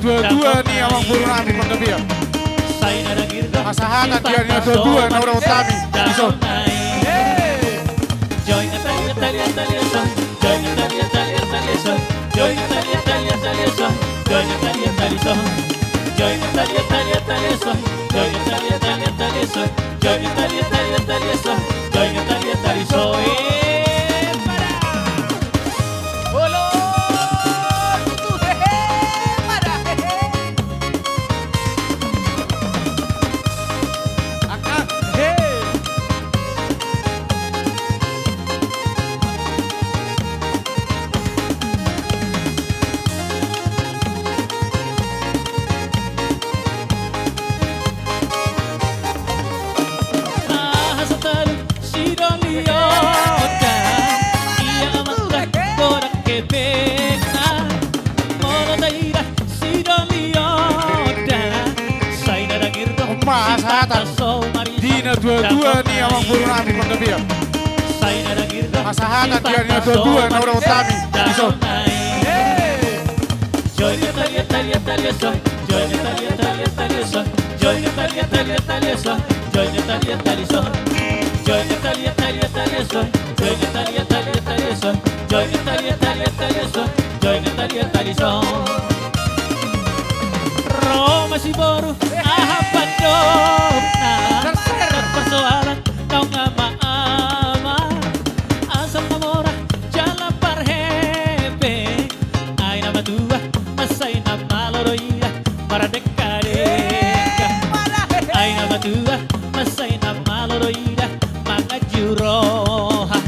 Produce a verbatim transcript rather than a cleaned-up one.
Dua-dua ni amang boru nami Panggabean. Hasahatan dia ni dua-dua na ura utami. Iso. Hasahatan dia ni dua-dua ni amang boru nami Panggabean. Hasahatan dia ni dua-dua na ura utami. Iso. Ro ma si boru, aha pandokna? Parsoalan naung ama-ama. Asal na mora jala parhepeng. Ai na matua, mansai na malo do ida, mardengka-dengka. Ai na matua, mansai na malo do ida, manganju roha.